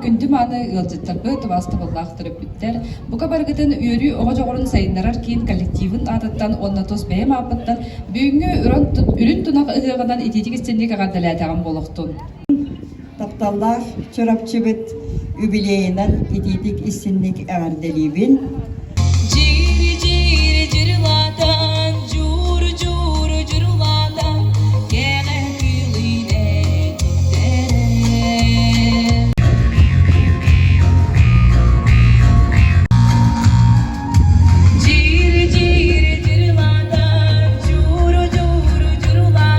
Күндү-мааны ыалдьыттарбыт, убаастабыллаах төрөппүттэр, бука барыгытын үөрүү оҕо дьоҕурун сайыннарар киин коллективын аатыттан уонна тус бэйэм ааппыттан бүгүҥҥү үрүн тунах ыһыаҕынан итиитик истинник эҕэрдэлээтэҕим буолуохтун. Тапталлаах Чурапчыбыт юбилейынан итиитик истинник эҕэрдэлиибин. Дьири-дьири дьырылатан, дьууру-дьууру дьурулатан, кэҕэ кыылыйнэ тиктэрэ. Дьири-дьири дьырылатан, дьууру-дьууру дьурулатан.